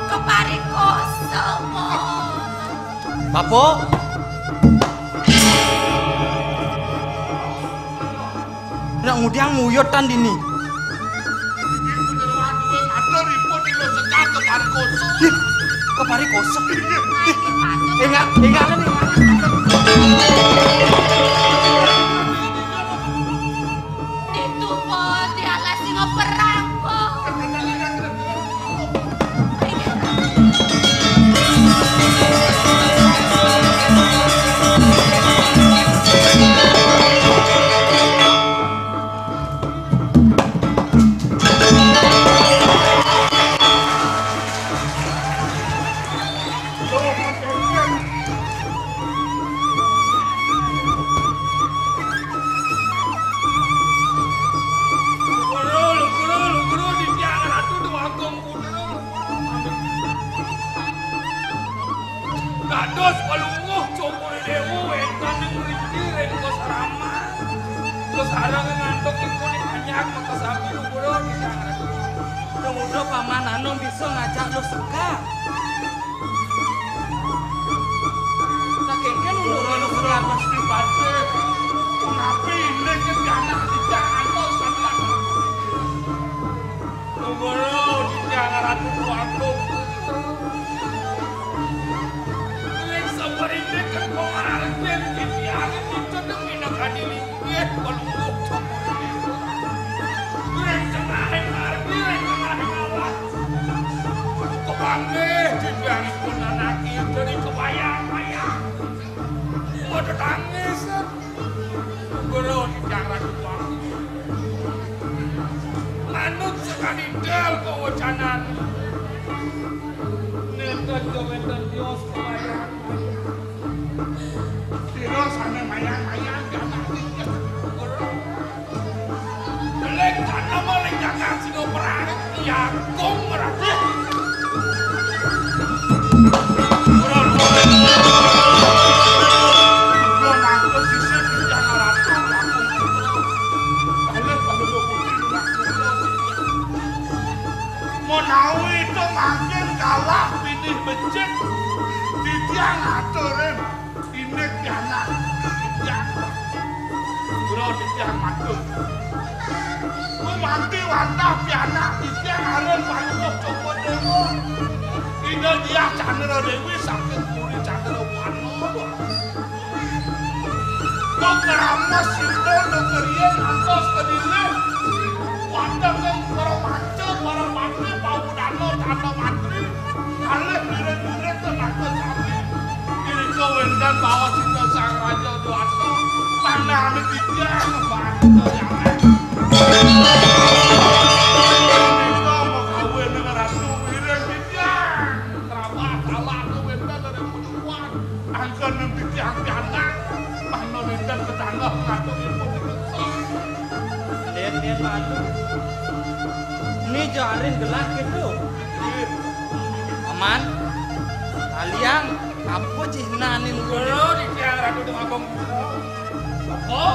Kepari kosong, Bapa. Bapa. Nak ngudiang nguyut tan dini. Ih, kepari kosong. Ih, enggak, enggak, enggak. Itu pun di alas singa perang, kok. Dados Palungguh Cokor I Déwa wénten ing mriki ring kasraman. Kasareng ngantuk ipun ing panjak makasami luhur titiang Ratu. Mula Paman Anom bisa ngajak Luh Sekar. Saking kén Luh Sekar? Gusti Patih, punapi indik anak titiang ngantos sambilang? Luhur titiang Ratu Agung. Ring sabariné kengkong arepin titiang, kita demi nekadi linggih Palungguh Cokor I Déwa. Ring tengahing arep, ring tengahing alas. Kepanggih titiang ipun anak kita di kebayang-bayang. Mau tetangis. Guru titiang Ratu Wali. Manut sakadi dal kawacanan. Nénten ja wénten tios kebayang. Sira sané mayang-mayang jaman iki. Guru. Belik tanah maling jagat sing perang. Iya, Agung Ratu. Kula nuwun. Kula matur sisih titiang Ratu. Kalih Palungguh Putri Ratu. Menawi to mangkin kalah pinih becik, titiang aturin. Indik pianak titiang. Kula titiang matur. Gumanti wantah pianak titiang aran Palungguh Cokor I Déwa. Ida Diah Candra Déwi saking Puri Candra Wana. Duk ngrames sinten duk ngriyen ngantos kedilih. Wonten ing para manca, para mantri, pawudana, tanda mantri. Kalih murid-murid tenaga sami. Irika wénten baos Ida Sang Raja Dewata. Tandane titiang, Mbah Ida Yaman. Irika makawin dengan Ratu Wiring titiang. Trabah salah wénten dari pucukan. Angken titiang pianak. Mangda wénten tetangga ngatur ipun. Lihat-lihat batu. Ini jarin gelah gitu. Paman, kalian apa cihnanin? Kula titiang Ratu Tumabong. Apa?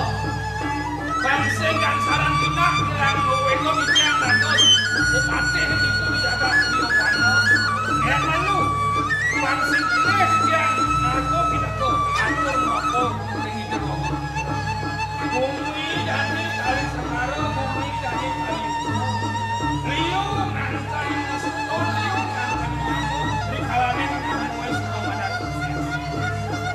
Bangsa Gangsaran Pinang kirang wénten titiang dados bupati niku di jagat Biowana. Éh, lalu, bangsa pilih titiang narko pinaka atur napa ring Ida Rama. Bumi dani kali Sengara, bumi dani kali Sengara. Liu nganten Suton, liu nganten Mama, rikalaning Nyamué suka madat.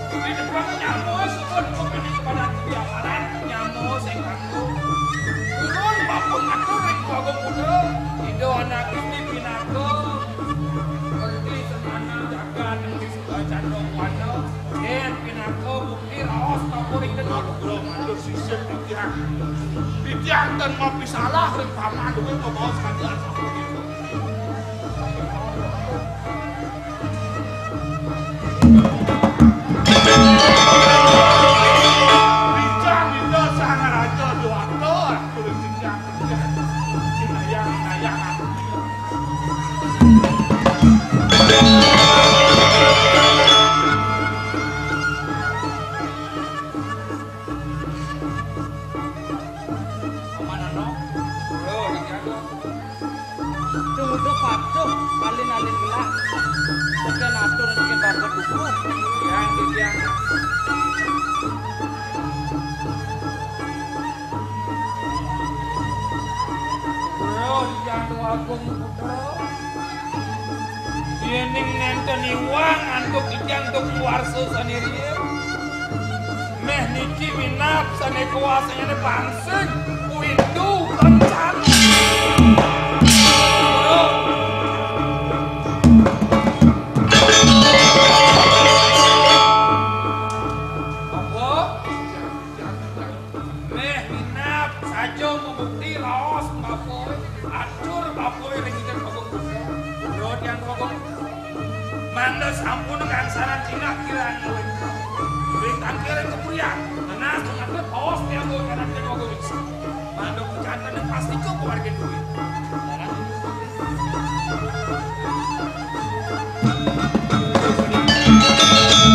Di depan Nyamué suka bukan pada kebiaparan, Nyamué sing kanggo. Turun bapa matur ring Prabu Buddha, Ida anak ini pinaka menteri semana jagat di Candra Wana. Yén pinaka bukti raos kapuri kedua. Kula matur sisip titiang. Titiang ten mapisalah ring paman kuwi mabaos kanthi asapunika. Rijang Ida Sang Raja Dewata, kuwi titiang. Tumuda patuh, alin-alin gelah. Saking atur saking babat dukuh. Yang, yang. Kula Hyang Agung Putra. Yéning nénten iwang antuk titiang antuk warsa sané riin. Méh niki minab sané kuasanyané pangsing, windu, kencana. Apa? Méh minab saja mabukti raos bapané, atur bapané ring Ida Agung Putra. Pura Hyang Agung Putra. Mangda sampun gangsaran tindak kirang luwih. Ring tangkiring kapurian, nenas pangatur raos tiang kanak Ida Agung Putra. Mangda kacanten pastika pawargin duwé. Salah. Ida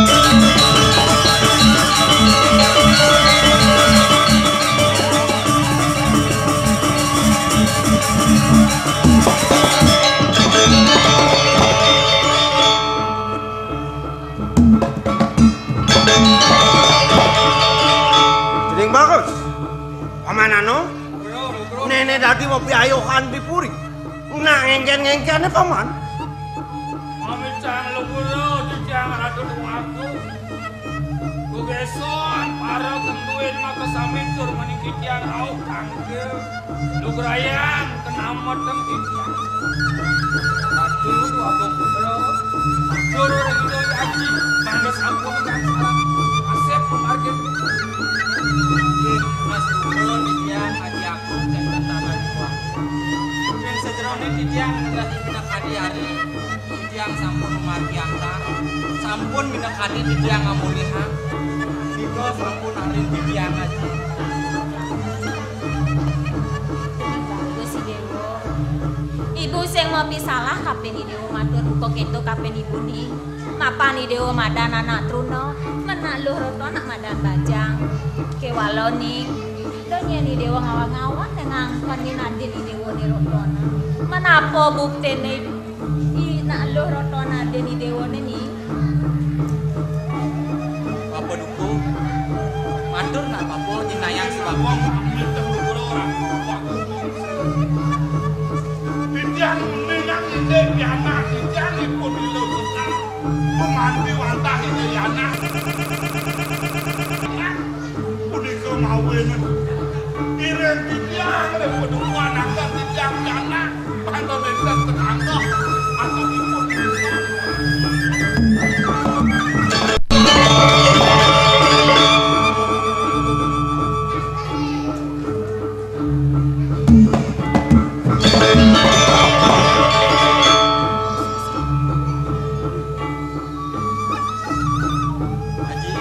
dadi mapiayohan di puri. Nah, ngéngkén-ngéngkéné, Paman. Mamitang luhur titiang Ratu Déwagung. Gugéson para genduin makasami tur menika titiang rauh tangkil. Lugrayang kenameteng titiang. Ratu Déwagung Putra, matur ring Ida Aji, mangda sampun gangsal. Asep pamargin. Inggih, Mas Guru titiang Aji Agung Cendana Déwa. Ring sajeroning titiang nedahi minakadi ari, titiang sampun mamargi angkar, sampun minakadi titiang ngamulihan. Nika sampun aring titiang Aji. Bagus, I Déwa. Ibu sing mapisalah kapin I Déwa matur buka kéto kapin ibuné. Mapan I Déwa madan anak truna, menak luh rata anak madan bajang. Kéwala ning, da nyén I Déwa ngawag-ngawag ngangken ni nadin I Déwané rata anak. Menapa buktiné I nak luh rata nadin I Déwané ning? Bapa Duko, matur nak bapa nyinayang si bapa. Titiang menang ide pianak, titiang ipun lilo tukang. Pemanti wantah ide pianak. Punika mawin. Iring titiang le pedukuhan angkat titiang pianak. Panto nenten tetangga. Atau ipun. Aji,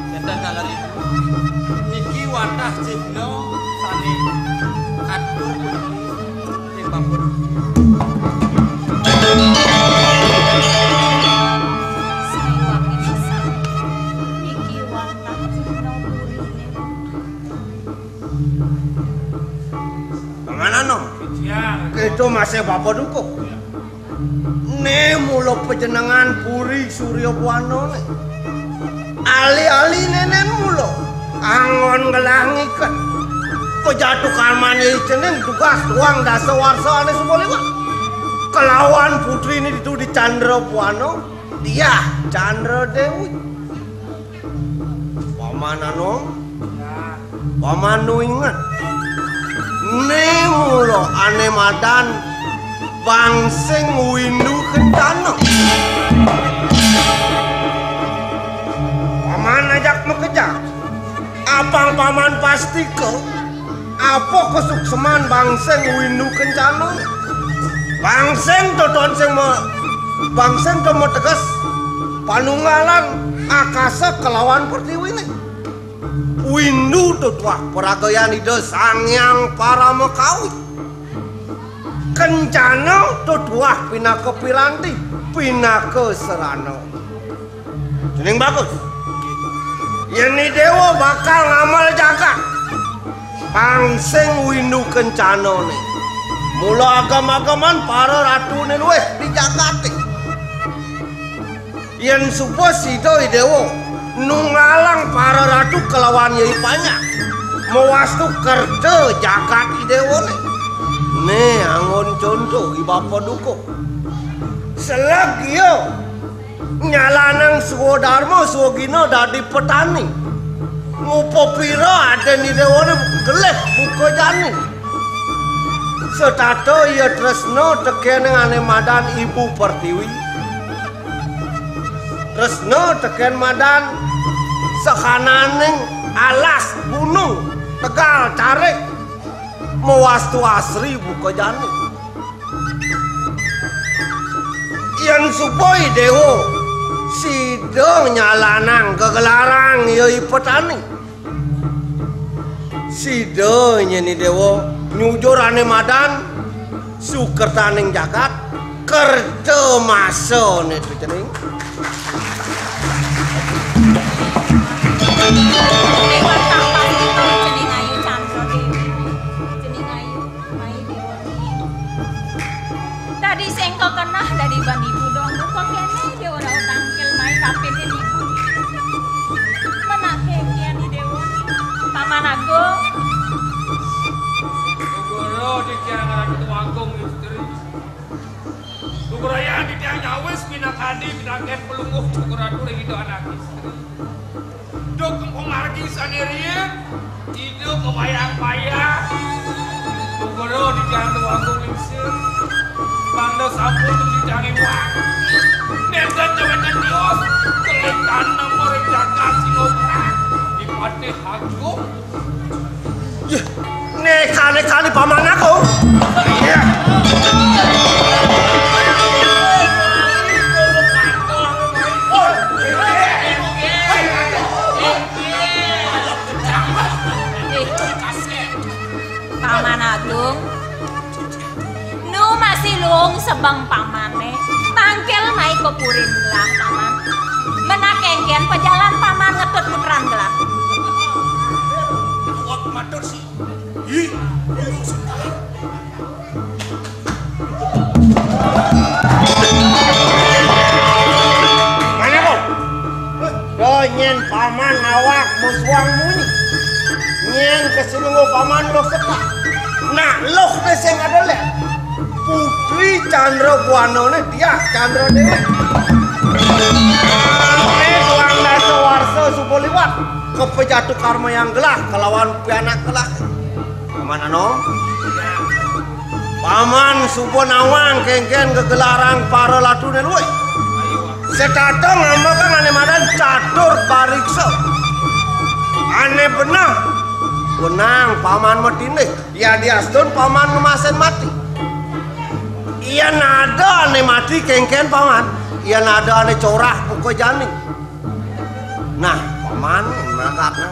setan taler ibu. Niki wantah cihna sané katuh ring bapa. Sriwakti pisan. Niki wantah cihna puriné. Panganana. Siang. Kéto masih Bapa Duko. Né mula pajenengan Puri Surya Buana né. Ali-ali nénén mula anggon gelah ngiket. Pejatukan mané cening tugas tuang dasa warsa ané suba liwat. Kelawan putriné ditu di Candra Buana, Diah Candra Déwi. Paman Anom, Paman nu inget. Né mula ané madan Bangsing Windu Kencana. Paman ajak makejang. Apang Paman pastika apa kasukseman Bangsing Windu Kencana? Bangsing toton sing ma-, Bangsing to mateges panunggalan akasa kelawan pertiwiné. Windu to tuah paragayan Ida Sang Hyang Paramakawi. Kencana to tuah pinaka piranti, pinaka sarana. Cening bagus. Yén I Déwa bakal ngamel jagat, Bangsing Windu Kencanané. Mula agem-ageman para ratuné luih di jagaté. Yén suba sida I Déwa nunggalang para ratu kalawan Yai Panyak, mawastu kerta jagat I Déwané. Né anggon conto I Bapa Duko. Seleg ia nyalanang swadarma swagina dadi petani. Ngupapira adin I Déwané gelih buka jani. Setata ia tresna tekén ané madan Ibu Pertiwi. Tresna tekén madan sahananing alas gunung tegal carik mawastu asri buka jani. Yén suba I Déwa sida nyalanang gegelaran ia I Petani. Sida nyén I Déwa nyujur ané madan sukertaning jagat, kerta masané to cening. Liwat tampasipun cening ayu Candra Déwi, cening ayu mai Déwa. Dadi sing kakeneh dadi ban ibu dong, kok kéné Déwa rauh tangkil mai kapin ibu. Menaké kian I Déwa. Paman Agung. Guru di Anggen pelungguh Putra Ratu ring Ida Anak Istri. Duk pamargi sané riin, Ida kabayang-bayang. Putra di Jando Agung Lingsir. Mangda sampun dicari wang. Nénten jawétan tios, kelih tanem ring jagat Singapura. Dipatih Agung. Yéh, né kali-kali paman aku. Iya. Paman Agung, nu masih luung sebeng pamané, mangkil mai ka purin gelah paman. Menak kénkén pajalan paman ngetut putran gelah. Awak matur si. Ih, Mana kau? Yo nyén paman awak musuang munyi. Nyén kesulungu paman luh sekak. Nak luh sing ada lé. Putri Chandra Buana né dia Chandra Dewi. Né tuang dasa warsa suba liwat. Kepejatu karma yang gelah kelawan pianak gelah. Paman Anom. Paman suba nawang kénkén gegelarang para latuné luih. Setata ngambegang ané madan catur pariksa. Ané beneh. Wenang paman matindih. Yadiastun paman ngemasin mati. Yén ada ané mati kénkén paman. Yén ada ané corah buka jani. Nah, paman nagakna.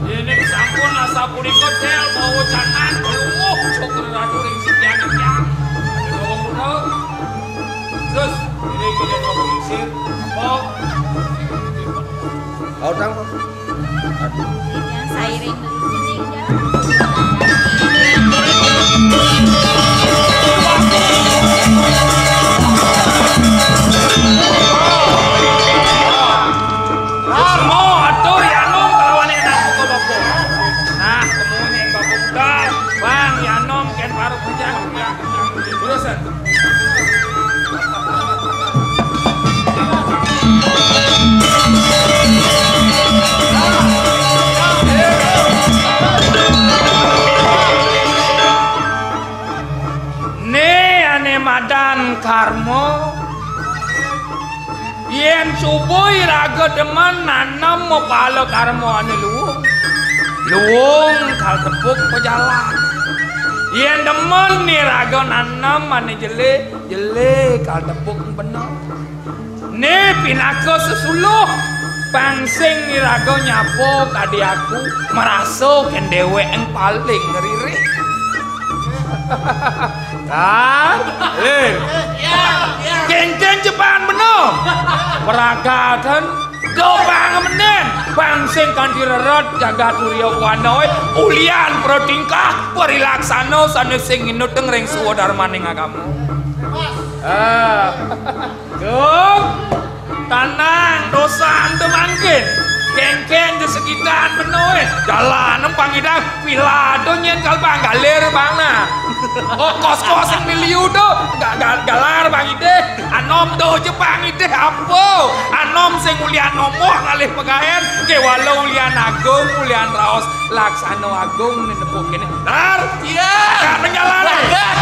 Yéning sampun asapunika, Dél, mawa janan pelungguh Cokor Ratu ring sitianing tiang. Bawa putra. Terus, ini kemudian bawa lingsir. Apa? Kau tang. Sairing. Semua atur Yanom kelawan enak buka bapa. Nah, temuin bapa muda. Bang, Yanom ken baru bujang. Urusan. Né ané madan karma. Yén suba iraga demen nanem mapala karma ané luung, luung kal tepuk pajalan. Yén demen iraga nanem ané jelé, jelé kal tepuk beneh. Né pinaka sesuluh, pang sing iraga nyapa kadi aku, marasa kén déwék paling ririh. Kan? Lin. Kénkén jepan beneh. Pragatan. Dobang menen. Pang sing kanti rered jagat Surya Wanaé. Ulian pratingkah, parilaksana sané sing nginutang ring swadarmaning agama. Ah. Dong, tanang dosa ento mangkin. Kénkén ja sekitan beneh. Jalan empang idang, pilado nyén kal bang galir bang nah. Oh, kos-kos sing miliu do, ga-, ga-, galar bang idih. Anom do ja bang idih apa? Anom sing ulian nomoh ngalih pagaén, kéwala ulian agung, ulian raos. Laksana agung né nepuk kéné. Dar. Iya. Agak menjalan. Agak.